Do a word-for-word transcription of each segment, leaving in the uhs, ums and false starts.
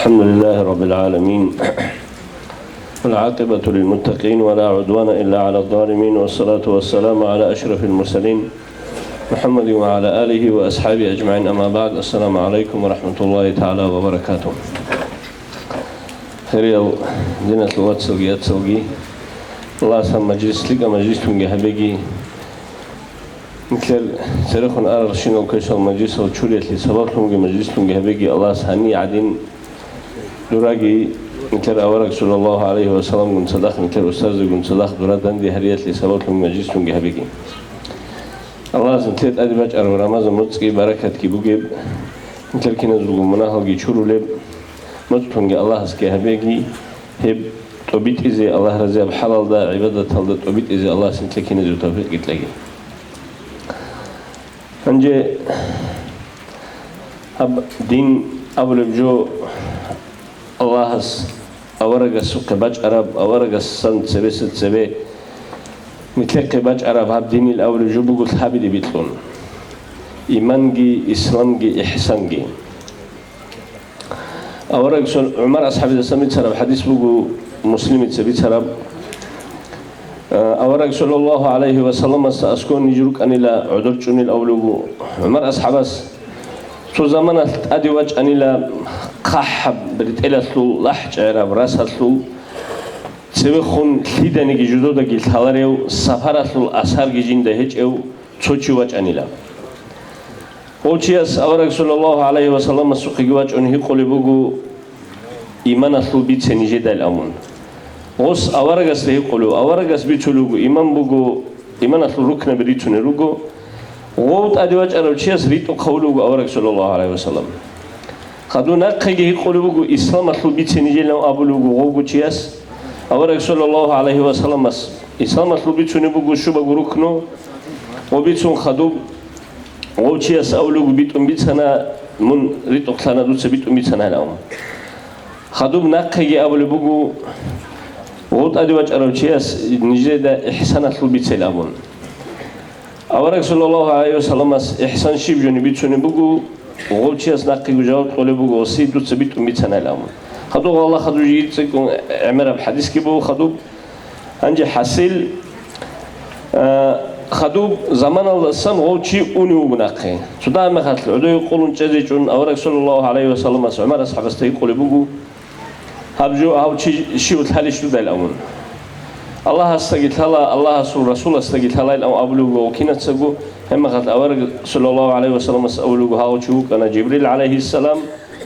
الحمد لله رب العالمين. والعاقبة للمتقين ولا عدوان إلا على الظالمين، والصلاة والسلام على أشرف المرسلين محمد وعلى آله وأصحابه أجمعين. أما بعد، السلام عليكم ورحمة الله تعالى وبركاته. Хириял диналъул вацалги яцалги, Аллагьас гьаб мажлис лъикӀаб мажлислъунги гьабеги, нилъер церехун арарщинал квешал мажлисал чуриялъе сабаблъунги мажлислъунги гьабеги, Аллагьас гьаниб гӀадин дураги, нилъер авараг саллаллагьу гӀалайгьи ва салламгун цадахъ, нилъер устаздегун цадахъ дура данде гьариялъе сабаблъунги мажлислъунги гьабеги. Аллагьас нилъер тӀаде бачӀараб Рамазан моцӀги баракатги бугеб, нилъер киназулго мунагьалги чурулеб, моцӀлъунги Аллагьасги гьабеги, гьеб тӀобитӀизе, Аллагь разияб хӀалалда, гӀибадаталда тӀобитӀизе Аллагьас нилъер киназего тавфикъги кьеги. Гьанже гьаб дин абулеб жо Аллагьас аварагасухъе бачӀараб, аварагасан цебесеб цебе нилъехъе бачӀараб гьаб динил абулеб жо буго лъабиде бикьун: иманги, исламги, ихсанги. Авараг сон-, ГӀумар асхӀабидасан бицараб хӀадис буго, Муслимица бицараб. Э, авараг саллаллагьу гӀалайгьи ва салламасда аскӀов ниж рукӀанила гӀодор чӀунел авлугу. ГӀумар асхӀабас цо заманалъ тӀаде вачӀанила хъахӀаб ретӀелалъул лахӀчӀегӀераб расалъул цевехун лъиданиги жудодаги лъаларев, сапаралъул асарги жинда гьечӀев цо чи вачӀанила. Гъов чияс авараг саллаллагьу гӀалайгьи ва салламасухъеги вачӀун гьикъулеб буго: «Иманалъул бице нижедал», – амун. Гъос аварагасда гьикъулев, аварагас бицулев буго, иман буго, иманалъул рукнаби рицунел руго. Гъов тӀаде вачӀарав чияс ритӀухъ гьавулев вуго авараг саллаллагьу гӀалайгьи ва саллам. Хадув нахъеги гьикъулеб буго: «Исламалъул бице нижелан», – абулев вуго гъовго чияс. Авараг саллаллагьу гӀалайгьи ва салламас исламалъул бицунеб буго щубаго рукну, гъо бицун хадуб гъов чияс абулеб буго: «БитӀун бицана, мун ритӀухълъана, дуца битӀун бицана», – гьалав. Хадуб нахъеги абулеб буго: «Гъов тӀаде вачӀарав чияс нижеда ихсаналъул бицел», – абун. Авараг саллаллагьу гӀалайгьи ва салламас ихсан щиб жони бицунеб буго, гъов чияс нахъего жаваб кьолеб буго: «Гъосие дуца битӀун бицана», – гьалав. Хадуб гъалла хадув жийицӀикӀун гӀемераб хӀадисги буго хадуб. Гьанже хӀасил, а, хадуб заманалдасан гъов чи унев вуго нахъе. Цо дагьаб мехалъ гӀодове къулун чӀезе чӀун авараг саллаллагьу гӀалайгьи ва салламас ГӀумар асхӀабасда гьикъулеб буго: «Гьаб жо, гьав чи щив лъалищ дудайил?» – абун. «Аллагьасдаги лъала, Аллагьасул Расуласдаги лъалайил», – абулев вуго кинацаго. Гьеб мехалъ авараг саллаллагьу гӀалайгьи ва салламас абулев вуго: «Гьав чи вукӀана Жибрил гӀалайгьиссалам,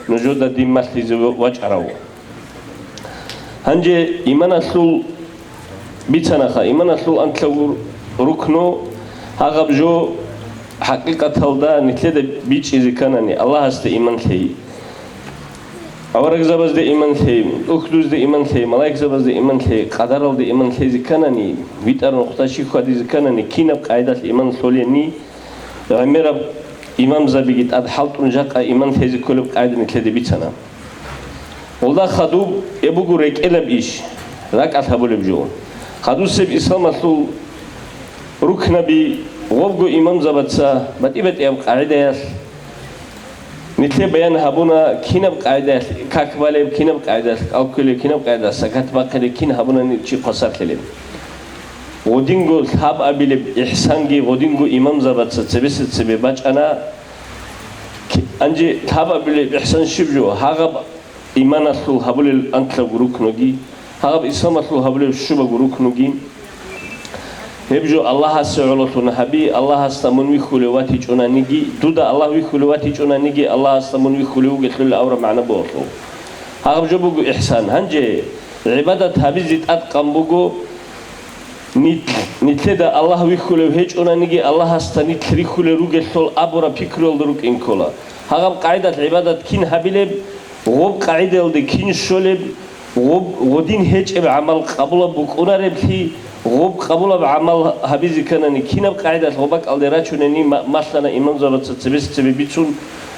нужеда дин малъизе вачӀарав». Гьанже иманалъул бицанаха, иманалъул анлъабго рукну, гьагъаб жо хӀакъикъаталда нилъеда бичӀчӀизе кканани, Аллагьасде иман лъей, аварагзабазде иман лъей, тӀухьдузде иман лъей, малаикзабазде иман лъей, къадаралде иман лъезе кканани, витӀар нухда щиб хьвадизе кканани, кинаб къайдалъ иман лъолени, гӀемераб имамзабиги тӀад хӀалтӀун жакъа иман лъезе кколеб къайда нилъеда бицана. Гъолда хадуб, гьеб буго рекӀелаб иш, ракӀалъ гьабулеб жо. Хадусеб исламалъул рукнаби, гъобго имамзабаца батӀи-батӀияб къагӀидаялъ нилъе баян гьабуна, кинаб къагӀидаялъ как балеб, кинаб къагӀидаялъ кӀал кколеб, кинаб къагӀидаялъ закат бахъилеб, кин гьабунани чи хвасарлъилеб. Гъодинго лъабабилеб ихсанги гъодинго имамзабаца цебесеб цебе бачӀана. Ки-, гьанже лъабабилеб ихсан щиб жо? Гьагъаб иманалъул гьабулел анлъабго рукнуги, гьагъаб исламалъул гьабулел щубаго рукнуги. Гьеб жо Аллагьасе гӀололъун гьаби, Аллагьасда мун вихьулев ватичӀонаниги, дуда Аллагь вихьулев ватичӀонаниги, Аллагьасда мун вихьулев вугелъул абураб магӀна бугелъул. Гьагъаб жо буго ихсан. Гьанже гӀибадат гьабизе тӀадкъан буго, Нилъ-, нилъеда Аллагь вихьулев гьечӀонаниги, Аллагьасда нилъ рихьулел ругелъул абураб пикруялда рукӀин ккола. Гьагъаб къагӀидалъ гӀибадат кин гьабилеб, гъоб къагӀидаялде кин щолеб, гъоб, гъодин гьечӀеб гӀамал къабулаб букӀунареблъи, гъоб къабулаб гӀамал гьабизе кканани, кинаб къагӀидалъ гъоб бакӀалде рачунани ма-, малъана имамзабаца цебесеб цебе бицун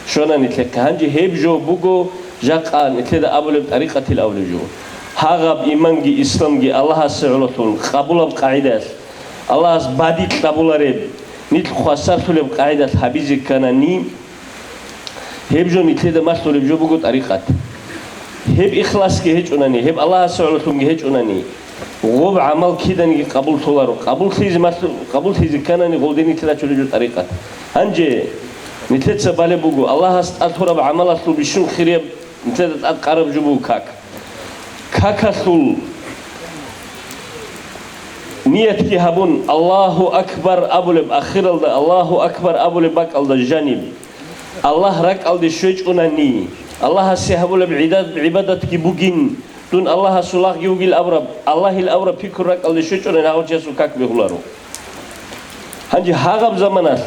щвана нилъехъе. Гьанже гьеб жо буго жакъа нилъеда абулеб тӀарикъатил абулеб жо. Гьагъаб иманги исламги Аллагьасе гӀололъун къабулаб къагӀидалъ, Аллагьас бадикь кьабулареб, нилъ хвасарлъулеб къагӀидалъ гьабизе кканани, гьеб жо нилъеда малъулеб жо буго тӀарикъат. Гьеб ихласги гьечӀунани, гьеб Аллагьасе гӀололъунги гьечӀунани, гъоб гӀамал киданиги къабуллъуларо, къабуллъизе малъу-, къабуллъизе кканани гъолденитлъи рачулеб жо тӀарикъат. Гьанже нилъеца балеб буго, Аллагьас тӀад лъураб гӀамалалъул бищун хирияб нилъеда тӀад къараб жо буго как. Какалъул ниятги гьабун, Аллагьу акбар абулеб ахиралда, Аллагьу акбар абулеб бакӀалда жаниб, Аллагь ракӀалде щвечӀунани, Аллагьасе гьабулеб гӀидад-, гӀибадатги бугин, дун Аллагьасул лагъги вугил абураб, Аллагьил абураб пикру ракӀалде щвечӀунани гьав чиясул как бегьуларо. Гьанже гьагъаб заманалъ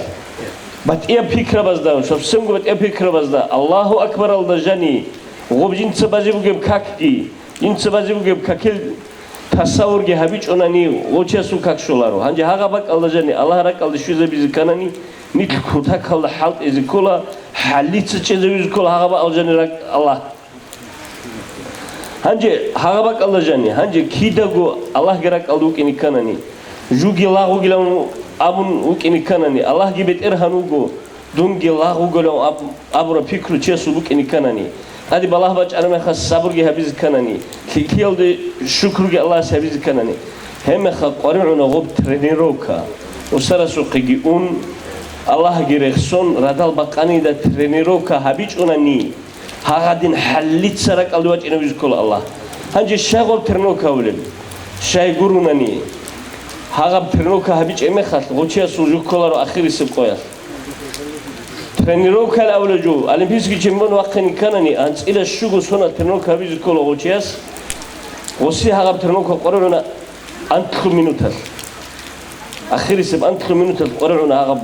батӀияб пикрабазда, совсемго батӀияб пикрабазда, Аллагьу акбаралда жани, гъоб жинца базе бугеб какги, жинца базе бугеб какил тасаввурги гьабичӀунани, гъов чиясул как щоларо. Гьанже гьагъаб бакӀалда жани, Аллагь ракӀалде щвезабизе кканани, нилъ кутакалда хӀалтӀизе ккола, хӀаллица чӀезавизе ккола гьагъаб бакӀалда жани ракӀ Аллагь. Гьанже гьагъаб бакӀалда жани, гьанже кидаго Аллагьги ракӀалда вукӀине кканани, жуги лагъ вугилан абун вукӀине кканани, Аллагьги БетӀергьан вуго, дунги лагъ вугилан аб-, абураб пикру чиясул букӀине кканани, тӀаде балагь бачӀараб мехалъ сабурги гьабизе кканани, лъикӀлъиялде шукруги Аллагьасе гьабизе кканани, гьебмехалъ къваригӀуна гъоб тренировка, устарасухъеги ун, Аллагьги рехсон, радал бакъанида тренировка гьабичӀунани, гьагъадин хӀаллица ракӀалде вачӀинавизе ккола Аллагь. Гьанже щай гъоб тренировка гьабулеб? Щай гурунани, гьагъаб тренировка гьабичӀеб мехалъ, гъов чиясул жо кколаро ахирисеб къоялъ. Тренировкаялъ абулеб жо, олимпийский чемпион вахъине кканани, анцӀила щуго соналъ тренировка гьабизе ккола гъов чияс. Гъоси гьагъаб тренировка къваригӀуна анлъго минуталъ. Ахирисеб анлъго минуталъ къваригӀуна гьагъаб.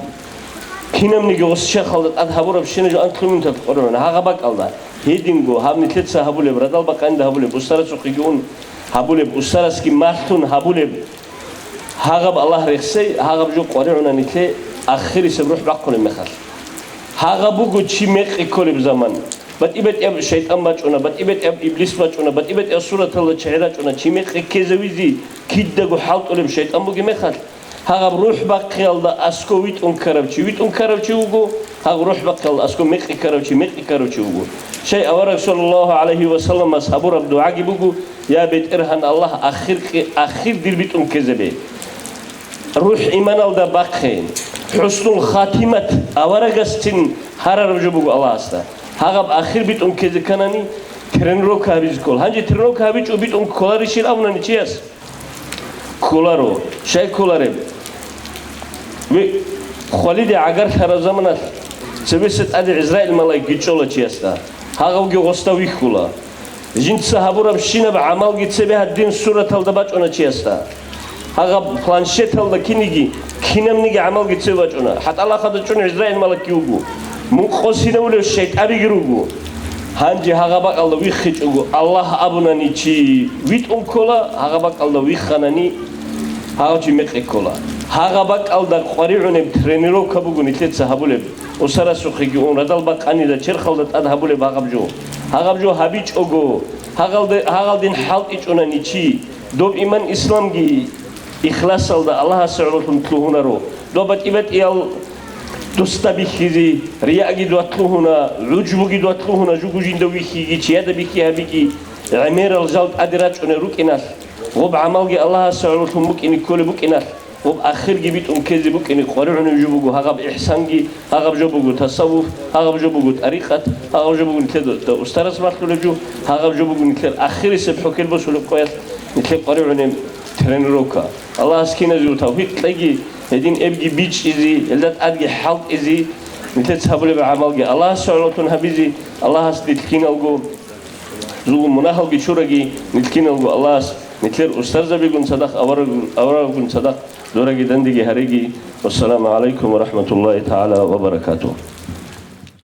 Кинабниги гъос чехалда тӀад гьабурабщинаб жо анлъго минуталъ къваригӀуна гьагъаб бакӀалда. Гьединго гьаб нилъеца гьабулеб, радал бакъанида гьабулеб, устарасухъеги ун гьабулеб, устарасги малъун гьабулеб, гьагъаб Аллагь рехсей, гьагъаб жо къваригӀуна нилъее ахирисеб рухӀ бахъулеб мехалъ. Гьагъаб буго чи мекъи кколеб заман. БатӀи-батӀияб шайтӀан бачӀуна, батӀи-батӀияб иблис бачӀуна, батӀи-батӀияб сураталда чагӀи рачӀуна, чи мекъи ккезавизе кидаго хӀалтӀулеб шайтӀан бугеб мехалъ, гьагъаб рухӀ бахъиялда аскӀов витӀун ккарав чи витӀун ккарав чи вуго, гьагъаб рухӀ бахъиялда аскӀов мекъи ккарав чи мекъи ккарав чи вуго. Щай авараг, саллаллагьу гӀалайгьи ва салламас гьабураб дугӀаги буго: «Я БетӀергьан Аллагь, ахир къи-, ахир дир битӀун ккезабе». РухӀ иманалда бахъе, хӀуснул хатимат аварагасцин гьарараб жо буго Аллагьасда. Гьагъаб ахир битӀун ккезе кканани, тренировка гьабизе ккола. Гьанже тренировка гьабичӀо битӀун кколарищил абунани чияс? Кколаро. Щай кколареб? Ви-, хвалиде гӀагарлъараб заманалъ цебеса тӀаде ГӀизраил малаикги чӀола чиясда. Гьагъавги гъосда вихьула. Жинца гьабурабщинаб гӀамалги цебе гьадин сураталда бачӀуна чиясда. Гьагъаб планшеталда киниги, кинабниги гӀамалги цебе бачӀуна. ХӀатӀалахъада чӀун ГӀизраил малакги вуго. Мун къосинавулев шайтӀабиги руго. Гьанже гьагъаб бакӀалда виххичӀого, Аллагь абунани чи витӀун ккола, гьагъаб бакӀалда вихханани, гьагъав чи мекъи ккола. Гьагъаб бакӀалда къваригӀунеб тренировка буго нилъеца гьабулеб. Усарасухъеги ун, радал бакъанида черхалда тӀад гьабулеб гьагъаб жо. Гьагъаб жо гьабичӀого, гьагъалда-, гьагъалдин хӀалтӀичӀунани чи, доб иман-исламги ихласалда Аллагьасе гӀололъун лъугьунаро. Доб батӀи-батӀиял дусда бихьизе, рияги дуа лъугьуна, гӀужбуги дуа лъугьуна, жугу жинда вихьиги, чияда бихьи гьабиги, гӀемерал жал тӀаде рачӀунел рукӀиналъ, гъоб гӀамалги Аллагьасе гӀололъун букӀине кколеб букӀиналъ, гъоб ахирги битӀун ккезе букӀине къваригӀунеб жо буго гьагъаб ихсанги, гьагъаб жо буго тасаввуф, гьагъаб жо буго тӀарикъат, гьагъаб жо буго нилъеда устарас малъулеб жо, гьагъаб жо буго нилъер ахирисеб хӀухьел босулеб къоялъ нилъер къваригӀунеб тренировка. Аллагьас киназего тавфикъ кьеги, гьедин эбги бичӀчӀизе, гьелда тӀадги хӀалтӀизе, нилъеца гьабулеб гӀамалги Аллагьасе гӀололъун гьабизе, Аллагьас нилъ киналго зулму-мунагьалги чураги, нилъ киналго Аллагьас нилъер устарзабигун цадахъ, авараг-, авараггун цадахъ дураги дандеги гьареги. Вассаламу гӀалайкум ва рахӀматуллагьи тагӀала ва баракатугь.